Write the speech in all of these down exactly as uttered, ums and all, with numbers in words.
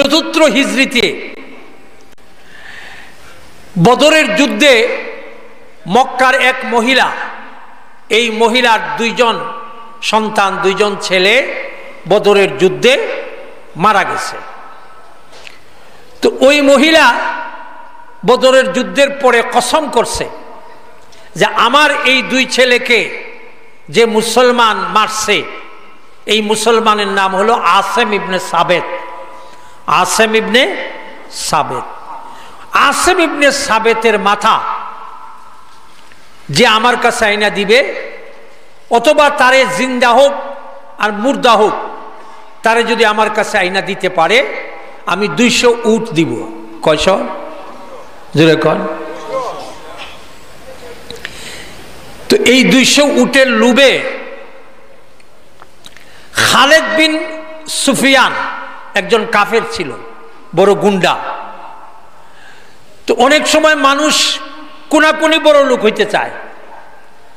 চতুর্থ হিজরিতে বদরের যুদ্ধে মক্কার এক মহিলা, এই মহিলার দুইজন সন্তান, দুইজন ছেলে বদরের যুদ্ধে মারা গেছে। তো ওই মহিলা বদরের যুদ্ধের পরে কসম করছে যে আমার এই দুই ছেলেকে যে মুসলমান মারছে, এই মুসলমানের নাম হলো আসেম ইবনে সাবেত। আসেম ইবনে সাবেত, আসেম ইবনে সাবেতের মাথা যে আমার কাছে আইনা দিবে, অথবা তারে জিন্দা হোক আর মুর্দা হোক, তারে যদি আমার কাছে আইনা দিতে পারে, আমি দুইশো উট দিব। কয়শো? জোরে কন। তো এই দুইশো উটের লোভে খালেদ বিন সুফিয়ান একজন কাফের ছিল, বড় গুন্ডা। তো অনেক সময় মানুষ কোনাকুনি বড় লোক হইতে চায়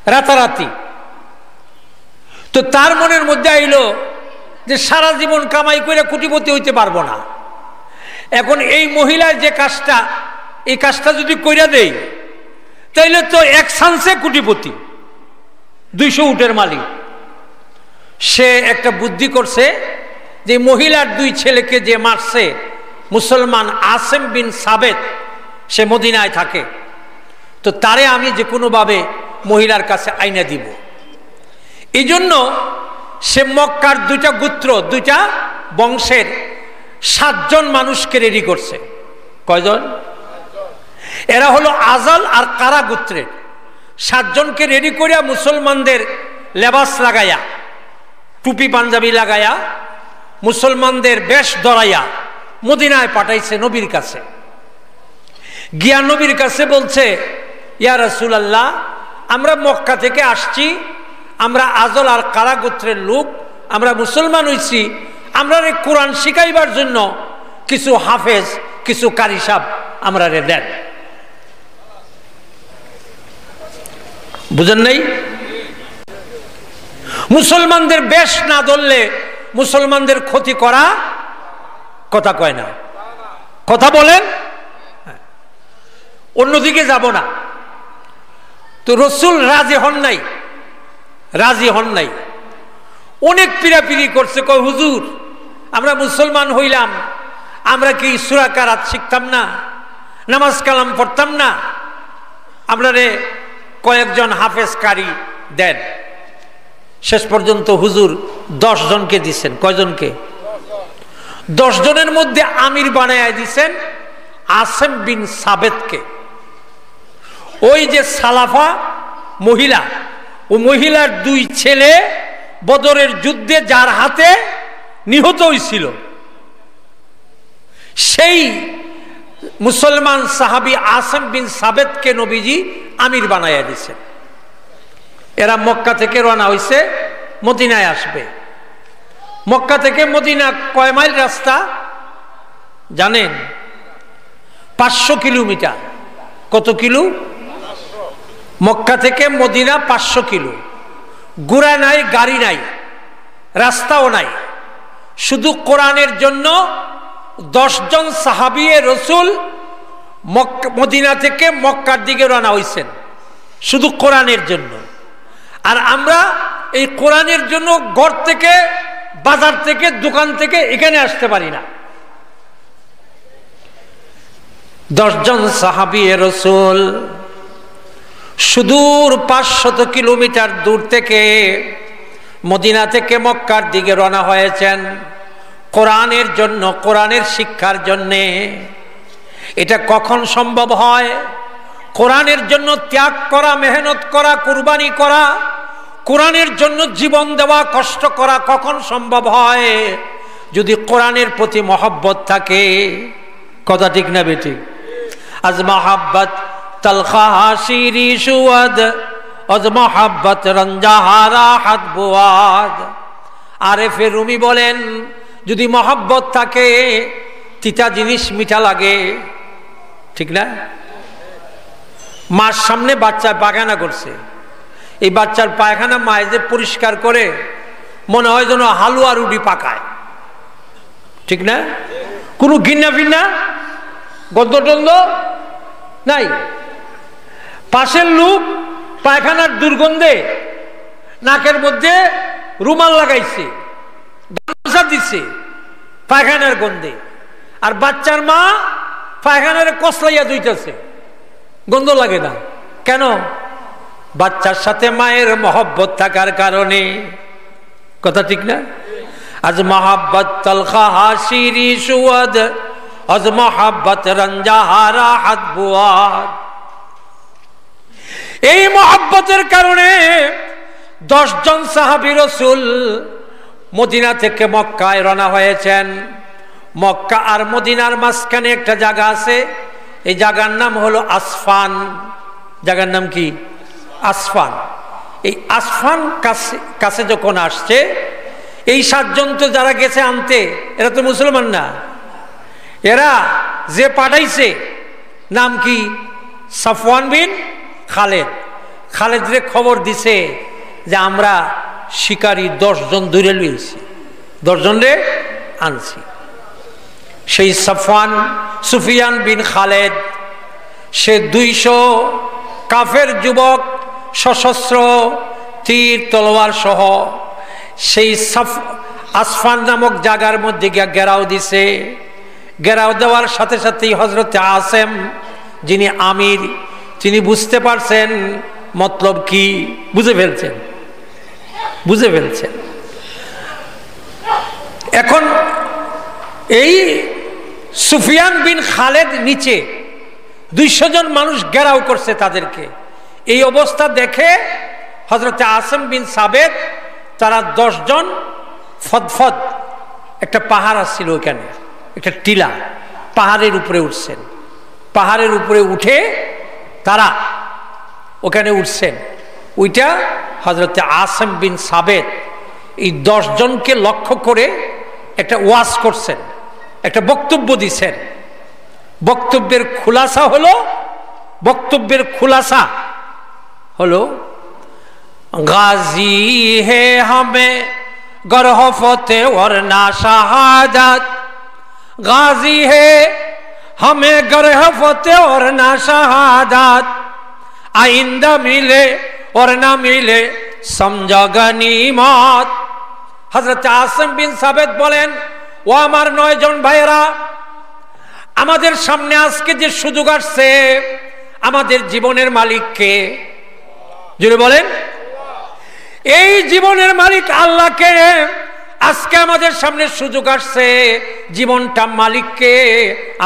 রাতারাতি। তো তার মনের মধ্যে আইলো যে সারা জীবন কামাই করে কোটিপতি হইতে পারবো না। এখন এই মহিলার যে কাজটা, এই কাজটা যদি কইরা দেই, তাইলে তো এক চান্সে কোটিপতি, দুইশো উটের মালিক। সে একটা বুদ্ধি করছে যে মহিলার দুই ছেলেকে যে মারছে মুসলমান আসেম বিন সাবেত, সে মদিনায় থাকে, তো তারে আমি যে কোনোভাবে মহিলার কাছে আইনা দিব। এই জন্য সে মক্কার দুইটা গোত্র, দুইটা বংশের সাতজন মানুষকে রেডি করছে। কয়জন? এরা হলো আজাল আর কারা গোত্রের। সাতজনকে রেডি করিয়া মুসলমানদের লেবাস লাগাইয়া, টুপি পাঞ্জাবি লাগাইয়া, মুসলমানদের বেশ ধরাইয়া মদিনায় পাঠাইছে নবীর কাছে। গিয়া নবীর কাছে বলছে, "ইয়া রাসূলুল্লাহ, আমরা মক্কা থেকে আসছি, আমরা আজল আর কারা গোত্রের লোক, আমরা মুসলমান হইছি, আমরারে কোরআন শিখাইবার জন্য কিছু হাফেজ, কিছু কারি সাহেব আমরারে দেন।" বুঝেন নাই? মুসলমানদের বেশ না ধরলে মুসলমানদের ক্ষতি করা, কথা কয় না, কথা বলেন, অন্যদিকে যাব না। তো রসুল রাজি হন নাই, রাজি হন নাই। অনেক পিড়াপিড়ি করছে, কয়, "হুজুর, আমরা মুসলমান হইলাম, আমরা কি সূরা কারাত শিখতাম না, নামাজ কালাম পড়তাম না? আমরারে কয়েকজন হাফেজ কারি দেন।" শেষ পর্যন্ত হুজুর দশ জনকে দিছেন। কয়জনকে? দশ জনের মধ্যে আমির বানাইয়া দিছেন আসেম বিন সাবেতকে। ওই যে সালাফা মহিলা, ও মহিলার দুই ছেলে বদরের যুদ্ধে যার হাতে নিহত হইছিল, সেই মুসলমান সাহাবী আসেম বিন সাবেতকে নবীজি আমির বানাইয়া দিছেন। এরা মক্কা থেকে রওনা হইছে, মদিনায় আসবে। মক্কা থেকে মদিনা কয় মাইল রাস্তা জানেন? পাঁচশো কিলোমিটার। কত কিলো? মক্কা থেকে মদিনা পাঁচশো কিলো। ঘোড়া নাই, গাড়ি নাই, রাস্তাও নাই। শুধু কোরআনের জন্য দশ জন সাহাবিয়ে রসুল মক-, মদিনা থেকে মক্কার দিকে রওনা হইছেন শুধু কোরআনের জন্য। আর আমরা এই কোরআনের জন্য ঘর থেকে, বাজার থেকে, দোকান থেকে এখানে আসতে পারি না। দশ জন সাহাবিয়ে রসুল সুদূর পাঁচশত কিলোমিটার দূর থেকে মদিনা থেকে মক্কার দিকে রওনা হয়েছেন কোরআনের জন্য, কোরআনের শিক্ষার জন্যে। এটা কখন সম্ভব হয়? কোরআনের জন্য ত্যাগ করা, মেহনত করা, কুরবানি করা, কোরআনের জন্য জীবন দেওয়া, কষ্ট করা কখন সম্ভব হয়? যদি কোরআনের প্রতি মহব্বত থাকে। কথা ঠিক না বেঠিক? আজ মহাব্বত তলখাহা শিরি সুয়াদ, আজ মহাব্বত রঞ্জাহারা হাত বুয়াদ। আরেফে রুমি বলেন, যদি মহব্বত থাকে, তিতা জিনিস মিঠা লাগে, ঠিক না? মার সামনে বাচ্চা পায়খানা করছে, এই বাচ্চার পায়খানা মায়ে যে পরিষ্কার করে, মনে হয় যেন হালুয়া রুটি পাকায়, ঠিক না? কোনো ঘিন্না ফিন্না, গন্ধ টন্ধ নাই। পাশের লোক পায়খানার দুর্গন্ধে নাকের মধ্যে রুমাল লাগাইছে, গামছা দিছে পায়খানার গন্ধে, আর বাচ্চার মা পায়খানার কসলাইয়া ধুইতেছে, গন্ধ লাগে না। কেন? বাচ্চার সাথে মায়ের মহব্বত থাকার কারণে। কথা ঠিক না? از محبت تلخ ها شیریں شود، از محبت رنج ها راحت بود। এই মহব্বতের কারণে দশ জন সাহাবী রসুল মদিনা থেকে মক্কায় রওনা হয়েছেন। মক্কা আর মদিনার মাঝখানে একটা জায়গা আছে, এই জায়গার নাম হলো আসফান। জায়গার নাম কি? আসফান। এই আসফান কাছে, কাছে যখন আসছে, এই সাতজন তো যারা গেছে আনতে, এরা তো মুসলমান না। এরা যে পাঠাইছে, নাম কি? সাফওয়ান বিন খালেদ। খালেদরে খবর দিছে যে আমরা শিকারী দশ জন ধরে লইছি, দশ জনরে আনছি। সেই সাফওয়ান, সুফিয়ান বিন খালেদ, সে দুইশো কাফের যুবক, সশস্ত্র, তীর তলোয়ার সহ সেই সাফ-, আসফান নামক জায়গার মধ্যে গিয়া ঘেরাও দিছে। ঘেরাও দেওয়ার সাথে সাথেই হযরতে আসেম, যিনি আমির, তিনি বুঝতে পারছেন মতলব কি, বুঝে ফেলছেন, বুঝে ফেলছেন। এখন এই সুফিয়ান বিন খালেদ নিচে, দুইশো জন মানুষ ঘেরাও করছে তাদেরকে। এই অবস্থা দেখে হযরতে আসেম বিন সাবেত, তারা দশ জন ফদফদ, একটা পাহাড় আসছিল ওইখানে, একটা টিলা, পাহাড়ের উপরে উঠছেন। পাহাড়ের উপরে উঠে তারা ওখানে উঠছেন। ওইটা হযরতে আসেম বিন সাবেত এই দশ জনকে লক্ষ্য করে একটা ওয়াজ করছেন, একটা বক্তব্য দিছেন। বক্তব্যের খুলাসা হলো, বক্তব্যের খুলাসা হলো, غازی ہے ہمیں گر ہو فتح ورنہ شہادت، غازی ہے ہمیں گر ہو فتح ورنہ شہادت، آئندہ ملے اور نہ ملے سمجھو غنیمت۔ হযরত আসেম বিন সাবেত বলেন, ও আমার নয় জন ভাইয়েরা, আমাদের সামনে আজকে যে সুযোগ আসছে, আমাদের জীবনের মালিক কে? জোরে বলেন। এই জীবনের মালিক আল্লাহকে। আজকে আমাদের সামনে সুযোগ আসছে, জীবনটা মালিককে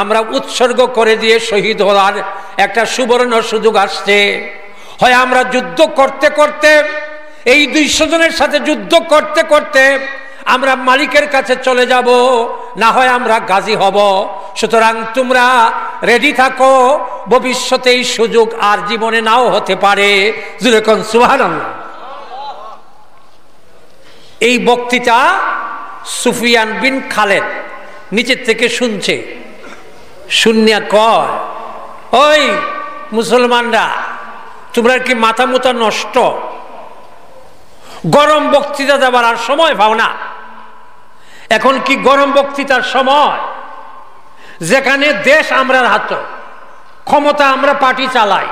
আমরা উৎসর্গ করে দিয়ে শহীদ হওয়ার একটা সুবর্ণ সুযোগ আসছে। হয় আমরা যুদ্ধ করতে করতে, এই দুইশো জনের সাথে যুদ্ধ করতে করতে আমরা মালিকের কাছে চলে যাব, না হয় আমরা গাজী হব। সুতরাং তোমরা রেডি থাকো, ভবিষ্যতে এই সুযোগ আর জীবনে নাও হতে পারে। জোরে কন সুবহানাল্লাহ। এই বক্তৃতা সুফিয়ান বিন খালেদ নিচের থেকে শুনছে। শুনিয়া কয়, ওই মুসলমানরা, তোমরা কি মাথা মুথা নষ্ট? গরম বক্তৃতা দেবার আর সময় পাও না। এখন কি গরম বক্তৃতার সময়, যেখানে দেশ আমরার হাতো, ক্ষমতা আমরা পার্টি চালাই,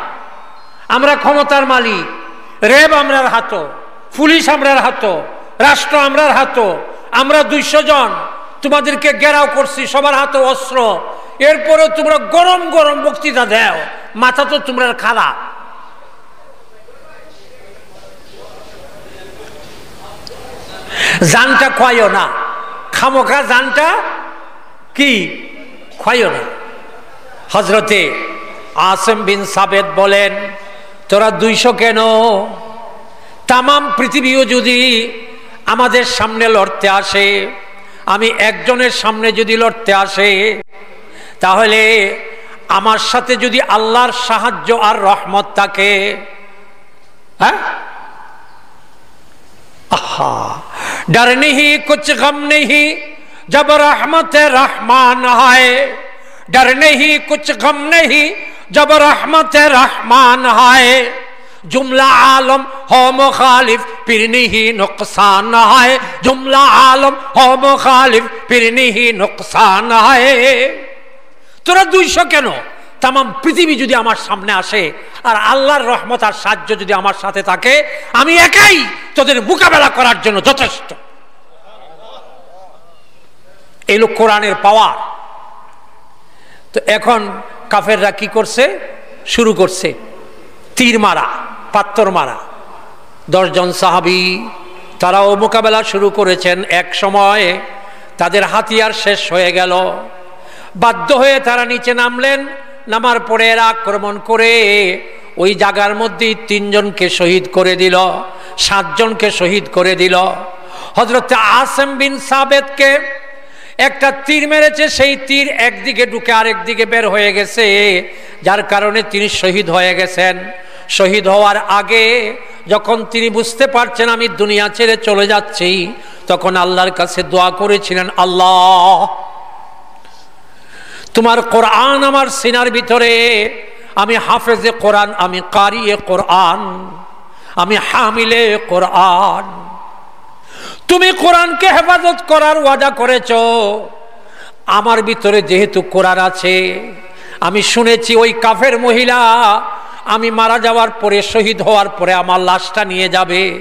আমরা ক্ষমতার মালিক, র‍্যাব আমরার হাতো, পুলিশ আমরার হাতো, রাষ্ট্র আমরার হাতো, আমরা দুইশো জন তোমাদেরকে ঘেরাও করছি, সবার হাতে অস্ত্র, এরপরে তোমরা গরম গরম বক্তৃতা দেও, মাথা তো তোমরার খারাপ। জানটা খোয়াইও না, খামোখা জানটা কি খোয়াইও না। হযরতে আসেম বিন সাবেত বলেন, তোরা দুইশো কেন? তামাম পৃথিবীও যদি আমাদের সামনে লড়তে আসে, আমি একজনের সামনে যদি লড়তে আসে, তাহলে আমার সাথে যদি আল্লাহর সাহায্য আর রহমত থাকে, হ্যাঁ, আহা, ڈر نہیں کچھ غم نہیں جب رحمت رحمان آئے، ڈر نہیں کچھ غم نہیں جب رحمت رحمان آئے، जुमला आलम हो मुखालिफ, फिर नहीं नुकसान है। जुमला आलम हो मुखालिफ, फिर नहीं नुकसान है। তোরা দুইশো কেন? তামাম পৃথিবী যদি আমার সামনে আসে আর আল্লাহর রহমত আর সাহায্য যদি আমার সাথে থাকে, আমি একাই তোদের মোকাবেলা করার জন্য যথেষ্ট। এই হলো কোরআনের পাওয়ার। তো এখন কাফেররা কি করছে? শুরু করছে তীর মারা, পাত্থর মারা। দশজন সাহাবী, তারাও মোকাবেলা শুরু করেছেন। এক সময় তাদের হাতিয়ার শেষ হয়ে গেল, বাধ্য হয়ে তারা নিচে নামলেন। নামার পরে এরা আক্রমণ করে ওই জায়গার মধ্যেই তিনজনকে শহীদ করে দিল, সাতজনকে শহীদ করে দিল। হযরত আসিম বিন সাবেতকে একটা তীর মেরেছে, সেই তীর একদিকে ঢুকে আরেক দিকে বের হয়ে গেছে, যার কারণে তিনি শহীদ হয়ে গেছেন। শহীদ হওয়ার আগে যখন তিনি বুঝতে পারছেন আমি দুনিয়া ছেড়ে চলে যাচ্ছি, তখন আল্লাহর কাছে দোয়া করেছিলেন, "আল্লাহ, তোমার কোরআন আমার সিনার ভিতরে, আমি হাফেজে কোরআন, আমি কারিয়ে কোরআন, আমি হামিলে কোরআন। তুমি কোরআনকে হেফাজত করার ওয়াদা করেছ, আমার ভিতরে যেহেতু কোরআন আছে, আমি শুনেছি ওই কাফের মহিলা আমি মারা যাওয়ার পরে, শহীদ হওয়ার পরে আমার লাশটা নিয়ে যাবে,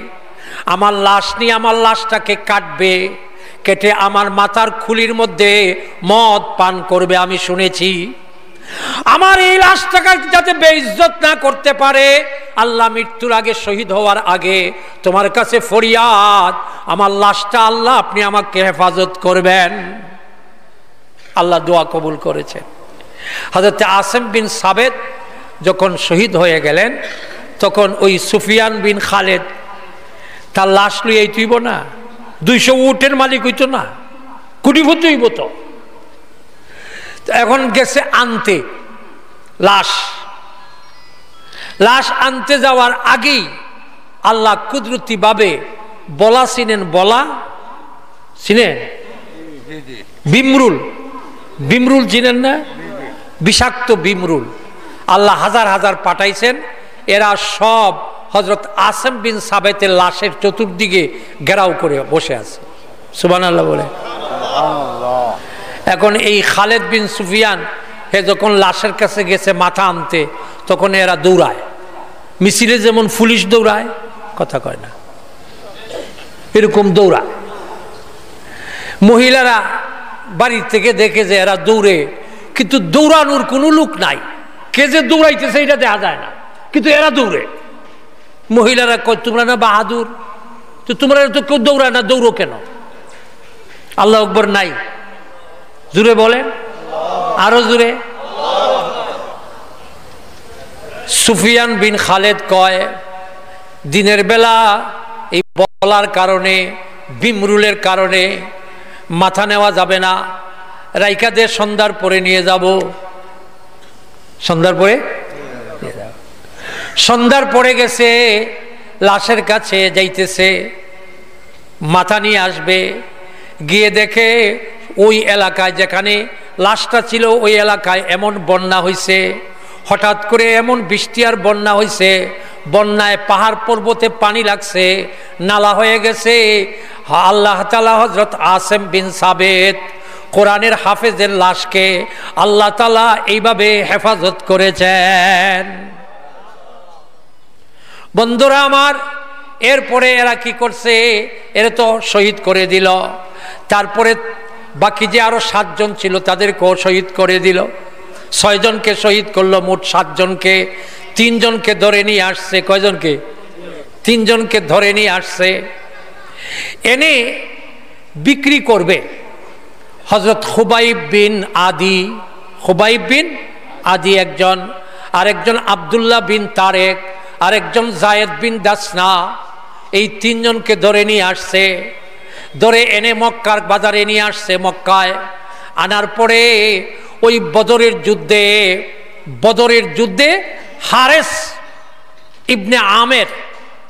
আমার লাশ নিয়ে আমার লাশটাকে কাটবে, কেটে আমার মাথার খুলির মধ্যে মদ পান করবে, আমি শুনেছি। আমার এই লাশটাকে যাতে বেইজ্জত না করতে পারে, আল্লাহ, মৃত্যুর আগে, শহীদ হওয়ার আগে তোমার কাছে ফরিয়াদ, আমার লাশটা আল্লাহ আপনি আমাকে হেফাজত করবেন।" আল্লাহ দোয়া কবুল করেছেন। হযরত আসিম বিন সাবেত যখন শহীদ হয়ে গেলেন, তখন ওই সুফিয়ান বিন খালেদ তার লাশ লইয়া আইতে অইবো না? দুইশো উটের মালিক অইতো না? কোটিপতি অইবো তো। তো এখন গেছে আনতে লাশ। লাশ আনতে যাওয়ার আগেই আল্লাহ কুদরতিভাবে বলা চিনেন, বলা চিনেন? বিমরুল, বিমরুল চিনেন না? বিষাক্ত বিমরুল। আল্লাহ হাজার হাজার পাঠাইছেন, এরা সব হযরত আসিম বিন সাবেতের লাশের চতুর্দিকে ঘেরাও করে বসে আছে। সুবহানাল্লাহ বলে। এখন এই খালেদ বিন সুফিয়ান, হে যখন লাশের কাছে গেছে মাথা আনতে, তখন এরা দৌড়ায়, মিছিলে যেমন পুলিশ দৌড়ায়, কথা কয় না, এরকম দৌড়ায়। মহিলারা বাড়ি থেকে দেখে যে এরা দৌড়ে, কিন্তু দৌড়ানোর কোনো লোক নাই। কে যে দৌড়াইতেছে এটা দেখা যায় না, কিন্তু এরা দৌড়ে। মহিলারা কয়, "তোমরা না বাহাদুর, তো তোমরা তো কেউ দৌড়ায় না, দৌড়ো কেন?" আল্লাহু আকবার নাই, জোরে বলেন, আরো জোরে। সুফিয়ান বিন খালেদ কয়, দিনের বেলা এই বলার কারণে, বিমরুলের কারণে মাথা নেওয়া যাবে না, রাইখা দে, সন্ধ্যার পরে নিয়ে যাব। সন্ধ্যার পরে? সন্ধ্যার পরে গেছে, লাশের কাছে যাইতেছে, মাথা নিয়ে আসবে, গিয়ে দেখে ওই এলাকায় যেখানে লাশটা ছিল, ওই এলাকায় এমন বন্যা হইছে, হঠাৎ করে এমন বৃষ্টি আর বন্যা হইছে, বন্যায় পাহাড় পর্বতে পানি লাগছে, নালা হয়ে গেছে। আল্লাহ তাআলা হযরত আসিম বিন সাবেত, কোরআনের হাফেজের লাশকে আল্লাহ তাআলা এইভাবে হেফাজত করেছেন। বন্ধুরা আমার, এরপরে এরা কি করছে? এরা তো শহীদ করে দিল। তারপরে বাকি যে আরো সাতজন ছিল, তাদেরকেও শহীদ করে দিল। ছয়জনকে শহীদ করলো, মোট সাতজনকে। তিনজনকে ধরে নিয়ে আসছে। কয়জনকে? তিনজনকে ধরে নিয়ে আসছে। এনে বিক্রি করবে হযরত খুবাইব বিন আদি। খুবাইব বিন আদি একজন, আরেকজন আব্দুল্লাহ বিন তারেক, আরেকজন জায়েদ বিন দাসনা। এই তিনজনকে ধরে নিয়ে আসছে, ধরে এনে মক্কার বাজারে নিয়ে আসছে। মক্কায় আনার পরে ওই বদরের যুদ্ধে, বদরের যুদ্ধে হারেস ইবনে আমের,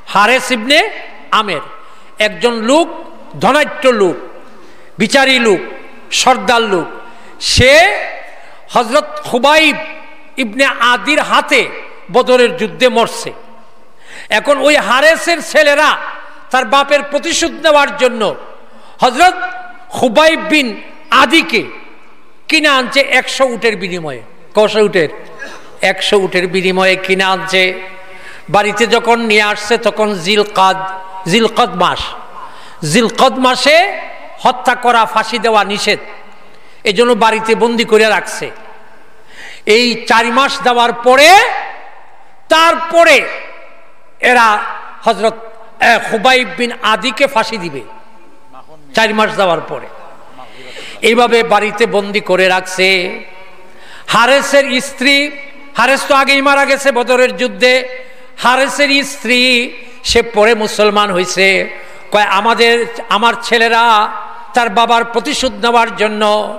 হারেস ইবনে আমের, একজন লোক, ধনাঢ্য লোক, বিচারী লোক, সর্দার লোক, সে হযরত খুবাইব ইবনে আদির হাতে বদরের যুদ্ধে মরছে। এখন ওই হারেসের ছেলেরা তার বাপের প্রতিশোধ নেওয়ার জন্য হযরত খুবাইব বিন আদিকে কিনে আনছে একশো উটের বিনিময়ে। কশো উটের? একশো উটের বিনিময়ে কিনে আনছে। বাড়িতে যখন নিয়ে আসছে, তখন জিলকাদ, জিলকদ মাস, জিলকদ মাসে হত্যা করা, ফাঁসি দেওয়া নিষেধ, এজন্য বাড়িতে বন্দি করে রাখছে। এই চার মাস দেওয়ার পরে, তারপরে এরা হযরত, এ, খুবাইব বিন আদিকে ফাঁসি দিবে। চার মাস যাওয়ার পরে এইভাবে বাড়িতে বন্দি করে রাখছে। হারেসের স্ত্রী, হারেস তো আগেই মারা গেছে বদরের যুদ্ধে, হারেসের স্ত্রী, সে পরে মুসলমান হইছে। কয়, "আমাদের, আমার ছেলেরা তার বাবার প্রতিশোধ নেওয়ার জন্য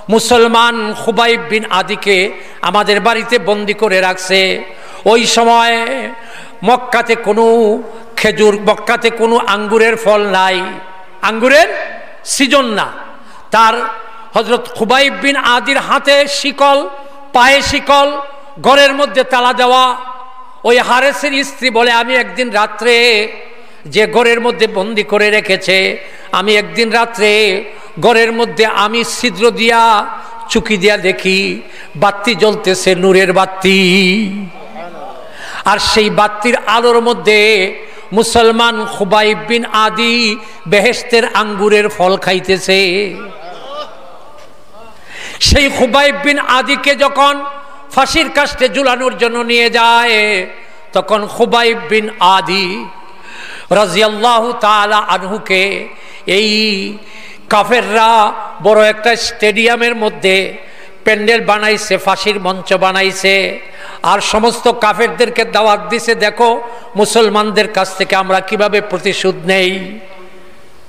মুসলমান খুবাইব বিন আদিকে আমাদের বাড়িতে বন্দি করে রাখছে।" ওই সময় মক্কাতে কোনো খেজুর, মক্কাতে কোনো আঙ্গুরের ফল নাই, আঙ্গুরের সিজন না। তার হযরত খুবাইব বিন আদির হাতে শিকল, পায়ে শিকল, ঘরের মধ্যে তালা দেওয়া। ওই হারেসের স্ত্রী বলে, "আমি একদিন রাত্রে যে ঘরের মধ্যে বন্দি করে রেখেছে, আমি একদিন রাত্রে ঘরের মধ্যে আমি ছিদ্র দিয়া, চুকি দিয়া দেখি, বাত্তি জ্বলতেছে, নূরের বাত্তি। আর সেই বাত্তির আলোর মধ্যে মুসলমান খুবাইব বিন আদি বেহেশতের আঙ্গুরের ফল খাইতেছে।" সেই খুবাইব বিন আদিকে যখন ফাঁসির কাষ্ঠে ঝুলানোর জন্য নিয়ে যায়, তখন খুবাইব বিন আদি রাদিয়াল্লাহু তাআলা আনহুকে এই কাফেররা বড় একটা স্টেডিয়ামের মধ্যে প্যান্ডেল বানাইছে, ফাঁসির মঞ্চ বানাইছে, আর সমস্ত কাফেরদেরকে দাওয়াত দিছে, "দেখো, মুসলমানদের কাছ থেকে আমরা কিভাবে প্রতিশোধ নেই।"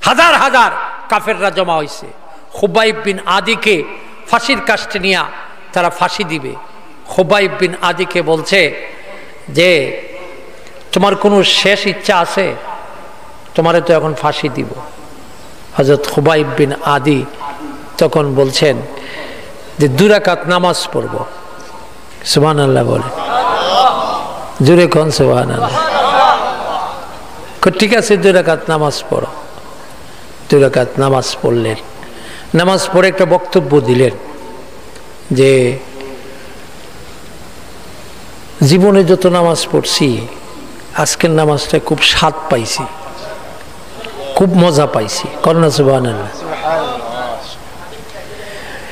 হাজার হাজার কাফেররা জমা হইছে। খুবাইব বিন আদিকে ফাঁসির কাষ্ঠে নিয়া তারা ফাঁসি দিবে। খুবাইব বিন আদিকে বলছে যে, "তোমার কোনো শেষ ইচ্ছা আছে? তোমারে তো এখন ফাঁসি দিব।" হযরত খুবাইব বিন আদি তখন বলছেন যে, "দুই রাকাত নামাজ পড়ব।" সুবহানাল্লাহ বলে, জোরে কন সুবহানাল্লাহ। কয়, "ঠিক আছে, দুই রাকাত নামাজ পড়ো।" দুই রাকাত নামাজ পড়লেন। নামাজ পড়ে একটা বক্তব্য দিলেন যে, "জীবনে যত নামাজ পড়ছি, আজকের নামাজটা খুব স্বাদ পাইছি, খুব মজা পাইছি।" কন না সুবহানাল্লাহ।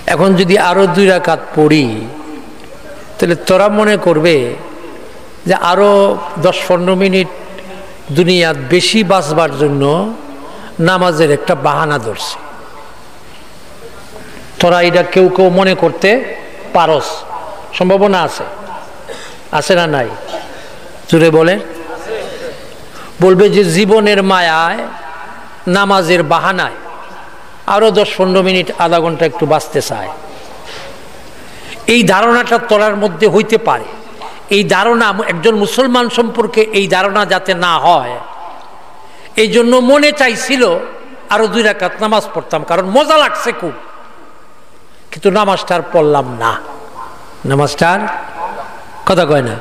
"এখন যদি আরো দুই রাকাত পড়ি, তাহলে তোরা মনে করবে যে আরো দশ পনেরো মিনিট দুনিয়াত বেশি বাঁচবার জন্য নামাজের একটা বাহানা ধরছে।" তোরা এটা কেউ কেউ মনে করতে পারস, সম্ভাবনা আছে, আছে না নাই? জোরে বলেন। বলবে যে জীবনের মায়ায়, নামাজের বাহানায় আরো দশ পনেরো মিনিট, আধা ঘন্টা একটু বাঁচতে চায়। এই ধারণাটা তোরার মধ্যে হইতে পারে। এই ধারণা, একজন মুসলমান সম্পর্কে এই ধারণা যাতে না হয়, এই জন্য মনে চাইছিল আরো দুই রাকাত নামাজ পড়তাম, কারণ মজা লাগছে খুব, কিন্তু নামাজটা আর পড়লাম না। নামাজটা আর, কথা কয় না,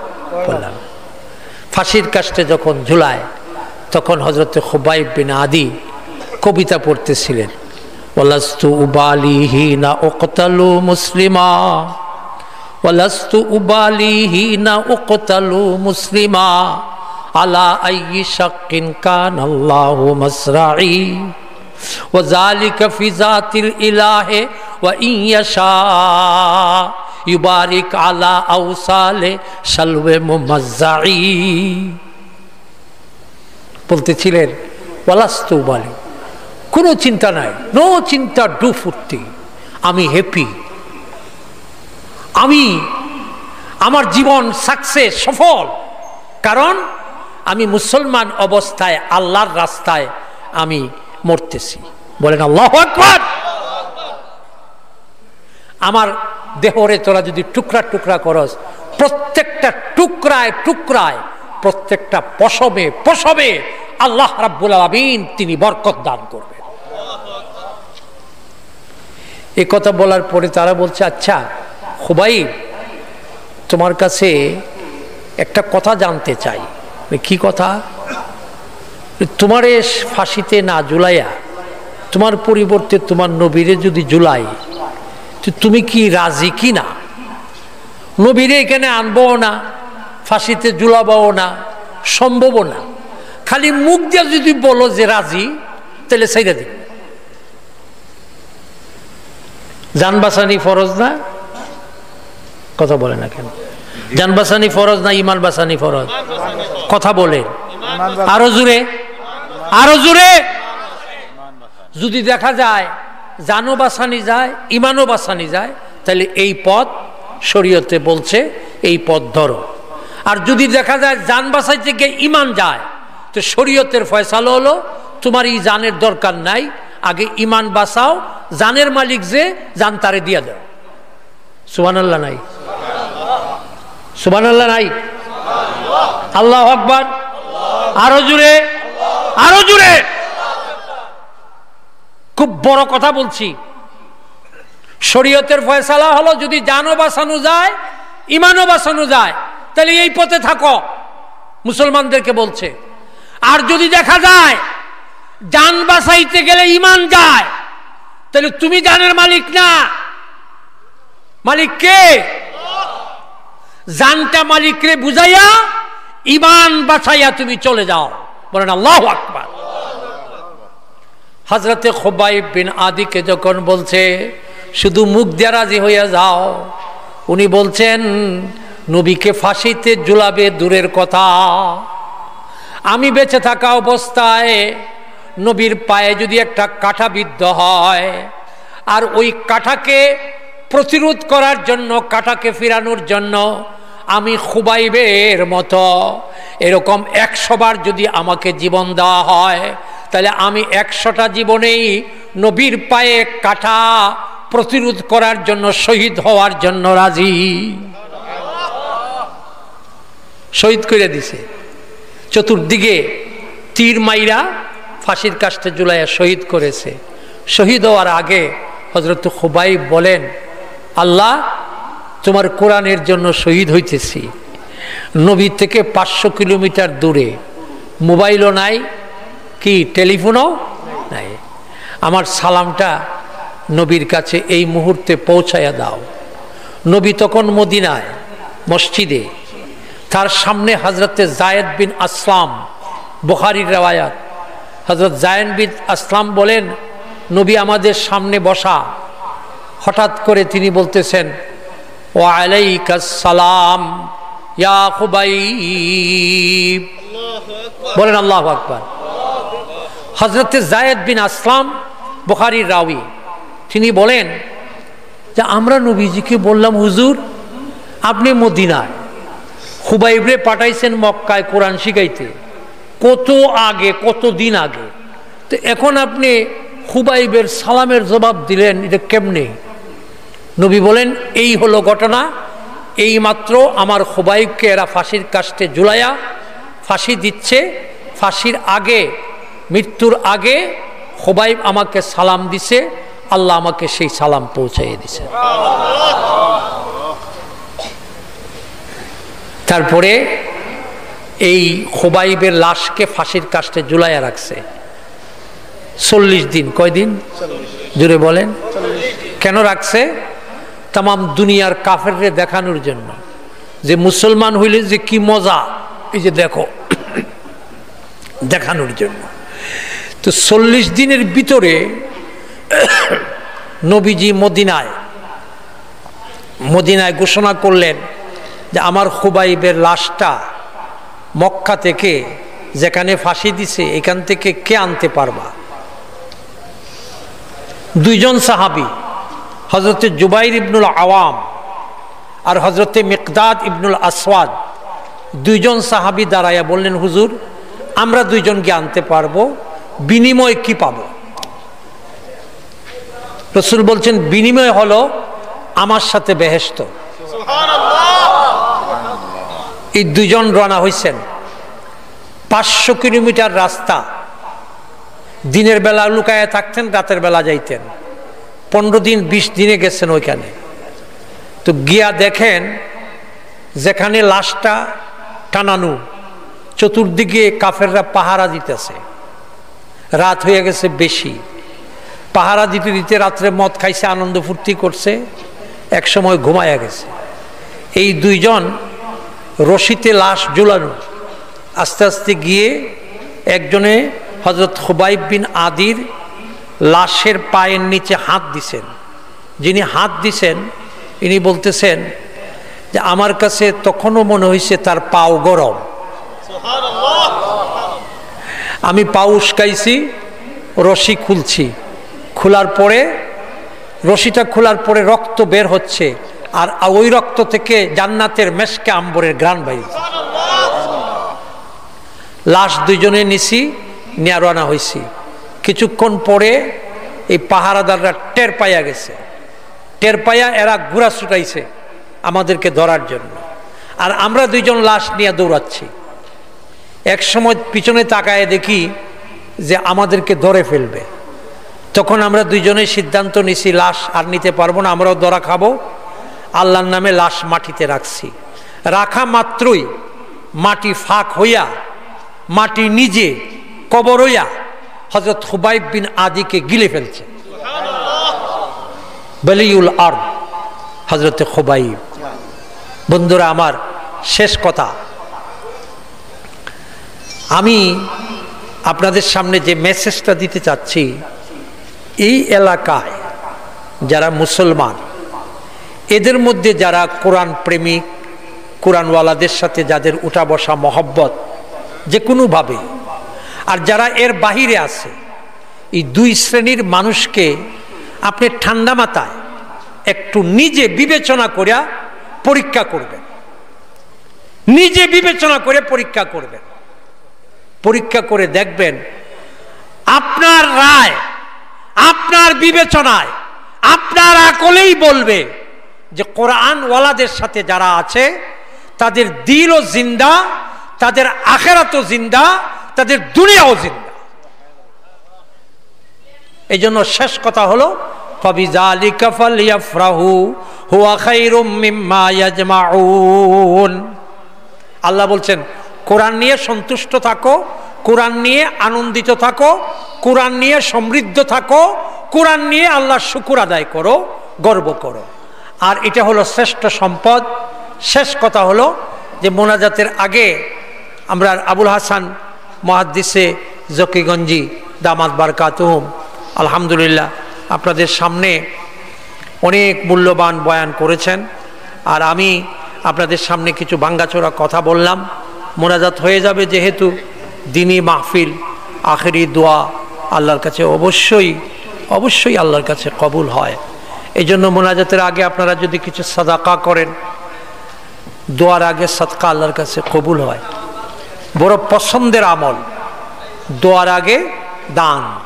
পড়লাম। ফাঁসির কাষ্ঠে যখন ঝুলায়, তখন হযরতে খুবাইব বিন আদি কবিতা পড়তেছিলেন, "ওয়ালাস্তু উবালি হিনা উকতালু মুসলিমা, ওয়ালাস্তু উবালি হিনা উকতালু মুসলিমা, আলা আইয়ি শাক্কিন কানাল্লাহু মাসরাই।" ওয়া যালিকা ফি যাতিল ইলাহি ওয়া ইন ইয়াশা ইউবারিক আলা আওসালে শালওয়ে মুমাজ্জাই। বলতেছিলেন, "ওয়ালাস্তু উবালি, কোনো চিন্তা নাই, নো চিন্তা, ডু ফুর্তি, আমি হ্যাপি, আমি, আমার জীবন সাকসেস, সফল, কারণ আমি মুসলমান অবস্থায় আল্লাহর রাস্তায় আমি মরতেছি।" বলেন আল্লাহু আকবার। "আমার দেহরে তোরা যদি টুকরা টুকরা করস, প্রত্যেকটা টুকরায় টুকরায়, প্রত্যেকটা পশমে পশমে আল্লাহ রাব্বুল আলামিন তিনি বরকত দান করবেন।" এই কথা বলার পরে তারা বলছে, "আচ্ছা খুবাইব, তোমার কাছে একটা কথা জানতে চাই।" কি কথা? তোমারে ফাঁসিতে না ঝুলাইয়া তোমার পরিবর্তে তোমার নবীরে যদি ঝুলাই, তো তুমি কি রাজি কি না? নবীরে এখানে আনবো না, ফাঁসিতে ঝুলাবো না, সম্ভব না। খালি মুখ দিয়া যদি বলো যে রাজি, তাহলে ছাইড়া দিন। জান বাঁচানি ফরজ না? কথা বলে না কেন? জান বাঁচানি ফরজ না ইমান বাঁচানি ফরজ? কথা বলেন। আরো জোরে, আরো জোরে। যদি দেখা যায় জানও বাঁচানি যায়, ইমানও বাঁচানি যায়, তাহলে এই পথ শরীয়তে বলছে, এই পথ ধরো। আর যদি দেখা যায় জান বাঁচাইতে গিয়ে ইমান যায়, তো শরীয়তের ফয়সালা হলো, তোমার এই জানের দরকার নাই, আগে ইমান বাঁচাও, জানের মালিক যে, জান তারে দিয়া দাও। সুবহানাল্লাহ নাই? সুবহানাল্লাহ নাই? আল্লাহু আকবার। আরো জোরে, আরো জোরে। খুব বড় কথা বলছি। শরীয়তের ফয়সালা হলো, যদি জানও বাঁচানো যায়, ইমানও বাঁচানো যায়, তাহলে এই পথে থাকো, মুসলমানদেরকে বলছে। আর যদি দেখা যায় জান বাঁচাইতে গেলে ইমান যায়, তাহলে তুমি জানের মালিক না। মালিক কে? জানটা মালিকরে বুঝাইয়া ইমান বাঁচাইয়া তুমি চলে যাও। বলেন আল্লাহু আকবার। হযরতে খুবাইব বিন আদিকে যখন বলছে, "শুধু মুখ দিয়া রাজি হইয়া যাও," উনি বলছেন, "নবীকে ফাঁসিতে ঝুলাবে দূরের কথা, আমি বেঁচে থাকা অবস্থায় নবীর পায়ে যদি একটা কাঁটা বিদ্ধ হয়, আর ওই কাঁটাকে প্রতিরোধ করার জন্য, কাঁটাকে ফিরানোর জন্য আমি খুবাইবের মতো এরকম একশো বার যদি আমাকে জীবন দেওয়া হয়, তাহলে আমি একশোটা জীবনেই নবীর পায়ে কাঁটা প্রতিরোধ করার জন্য, শহীদ হওয়ার জন্য রাজি।" শহীদ করে দিছে, চতুর্দিকে তীর মাইরা ফাঁসির কাষ্ঠে ঝুলাইয়া শহীদ করেছে। শহীদ হওয়ার আগে হযরত খুবাইব বলেন, "আল্লাহ, তোমার কোরআনের জন্য শহীদ হইতেছি।" নবী থেকে পাঁচশো কিলোমিটার দূরে, মোবাইলও নাই, কি টেলিফোনও নাই। আমার সালামটা নবীর কাছে এই মুহূর্তে পৌঁছাইয়া দাও। নবী তখন মদিনায় মসজিদে, তার সামনে হযরতে যায়েদ বিন আসলাম, বুখারীর রেওয়ায়াত, হযরত যায়েদ বিন আসলাম বলেন, "নবী আমাদের সামনে বসা, হঠাৎ করে তিনি বলতেছেন, 'ওয়া আলাইকাস সালাম ইয়া খুবাইব।'" বলেন আল্লাহু আকবার। হযরতে যায়েদ বিন আসলাম, বুখারীর রাবি, তিনি বলেন যে, "আমরা নবীজিকে বললাম, 'হুজুর, আপনি মদিনায়, খুবাইবরে পাঠাইছেন মক্কায় কোরআন শিখাইতে, কত আগে, কত দিন আগে, তো এখন আপনি খুবাইবের সালামের জবাব দিলেন, এটা কেমনে?'" নবী বলেন, "এই হলো ঘটনা, এইমাত্র আমার খুবাইবকে এরা ফাঁসির কাষ্ঠে ঝুলাইয়া ফাঁসি দিচ্ছে, ফাঁসির আগে, মৃত্যুর আগে খুবাইব আমাকে সালাম দিছে, আল্লাহ আমাকে সেই সালাম পৌঁছাইয়ে দিছে।" তারপরে এই খুবাইবের লাশকে ফাঁসির কাষ্ঠে ঝুলাইয়া রাখছে চল্লিশ দিন। কয়দিন? জোরে বলেন। কেন রাখছে? তামাম দুনিয়ার কাফেররে দেখানোর জন্য যে মুসলমান হইলে যে কি মজা, এই যে দেখো, দেখানোর জন্য। তো চল্লিশ দিনের ভিতরে নবীজি মদিনায়, মদিনায় ঘোষণা করলেন যে, "আমার খুবাইবের লাশটা মক্কা থেকে যেখানে ফাঁসি দিছে, এখান থেকে কে আনতে পারবা?" দুইজন সাহাবী, হযরতে জুবাইর ইবনুল আওয়াম আর হযরতে মিকদাদ ইবনুল আসওয়াদ, দুইজন সাহাবী দাঁড়াইয়া বললেন, "হুজুর, আমরা দুইজন গিয়ে আনতে পারবো, বিনিময়ে কি পাবো?" রসুল বলছেন, "বিনিময় হলো আমার সাথে বেহেশত।" এই দুইজন রওনা হইছেন, পাঁচশো কিলোমিটার রাস্তা, দিনের বেলা লুকায়া থাকতেন, রাতের বেলা যাইতেন। পনেরো দিন, বিশ দিনে গেছেন ওইখানে। তো গিয়া দেখেন, যেখানে লাশটা টানানো, চতুর্দিকে কাফেররা পাহারা দিতেছে। রাত হয়ে গেছে বেশি। পাহারা দিতে দিতে রাত্রে মদ খাইছে, আনন্দ ফুর্তি করছে, এক সময় ঘুমাইয়া গেছে। এই দুইজন রশিতে লাশ ঝুলানো, আস্তে আস্তে গিয়ে একজনে হযরত খুবাইব বিন আদির লাশের পায়ের নিচে হাত দিছেন। যিনি হাত দিছেন, ইনি বলতেছেন যে, "আমার কাছে তখনও মনে হইছে তার পাও গরম। আমি পাও উস্কাইছি, রশি খুলছি, খোলার পরে, রশিটা খোলার পরে রক্ত বের হচ্ছে, আর ওই রক্ত থেকে জান্নাতের মেশকে আম্বরের ঘ্রাণ বাইর।" লাশ দুইজনে নিছি, নিয়া রওনা হইছি। কিছুক্ষণ পরে এই পাহারাদাররা টের পাইয়া গেছে। টের পাইয়া এরা ঘোড়া ছুটাইছে আমাদেরকে ধরার জন্য, আর আমরা দুইজন লাশ নিয়ে দৌড়াচ্ছি। এক সময় পিছনে তাকায় দেখি যে আমাদেরকে ধরে ফেলবে। তখন আমরা দুইজনে সিদ্ধান্ত নিছি, লাশ আর নিতে পারবো না, আমরাও ধরা খাবো, আল্লাহর নামে লাশ মাটিতে রাখছি। রাখা মাত্রই মাটি ফাঁক হইয়া, মাটি নিজে কবর হইয়া হযরত খুবাইব বিন আদিকে গিলে ফেলছে। বালিউল আরদ, হযরতে খুবাইব। বন্ধুরা আমার, শেষ কথা, আমি আপনাদের সামনে যে মেসেজটা দিতে চাচ্ছি, এই এলাকায় যারা মুসলমান, এদের মধ্যে যারা কোরআন প্রেমিক, কোরআনওয়ালাদের সাথে যাদের উঠা বসা মহব্বত যে কোনোভাবে, আর যারা এর বাহিরে আছে, এই দুই শ্রেণীর মানুষকে আপনি ঠান্ডা মাথায় একটু নিজে বিবেচনা করিয়া পরীক্ষা করবেন, নিজে বিবেচনা করে পরীক্ষা করবেন। পরীক্ষা করে দেখবেন, আপনার রায়, আপনার বিবেচনায়, আপনার আকলেই বলবে যে কোরআনওয়ালাদের সাথে যারা আছে, তাদের দিলও জিন্দা, তাদের আখেরাতও জিন্দা, তাদের দুনিয়াও জিন্দা। এই জন্য শেষ কথা হলো, "ফাবিযালিকা ফালইয়াফরাহু হুয়া খায়রুম মিম্মা ইয়াজমাউন।" আল্লাহ বলছেন, কোরআন নিয়ে সন্তুষ্ট থাকো, কোরআন নিয়ে আনন্দিত থাকো, কোরআন নিয়ে সমৃদ্ধ থাকো, কোরআন নিয়ে আল্লাহর শুকুর আদায় করো, গর্ব করো। আর এটা হলো শ্রেষ্ঠ সম্পদ। শেষ কথা হলো যে মোনাজাতের আগে আমরা আবুল হাসান মুহাদ্দিসে জকিগঞ্জি দামাত বারকাতুহুম, আলহামদুলিল্লাহ, আপনাদের সামনে অনেক মূল্যবান বয়ান করেছেন। আর আমি আপনাদের সামনে কিছু ভাঙ্গাচোরা কথা বললাম। মোনাজাত হয়ে যাবে, যেহেতু দিনী মাহফিল, আখেরি দোয়া আল্লাহর কাছে অবশ্যই, অবশ্যই আল্লাহর কাছে কবুল হয়। এই জন্য মোনাজাতের আগে আপনারা যদি কিছু সাদাকা করেন, দোয়ার আগে সাদকা আল্লাহর কাছে কবুল হয়। বড় পছন্দের আমল দোয়ার আগে দান,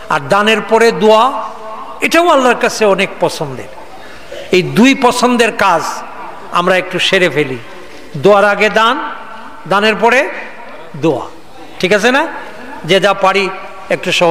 আর দানের পরে দোয়া, এটাও আল্লাহর কাছে অনেক পছন্দের। এই দুই পছন্দের কাজ আমরা একটু সেরে ফেলি, দোয়ার আগে দান, দানের পরে দোয়া, ঠিক আছে না? যে যা পারি একটু সহজ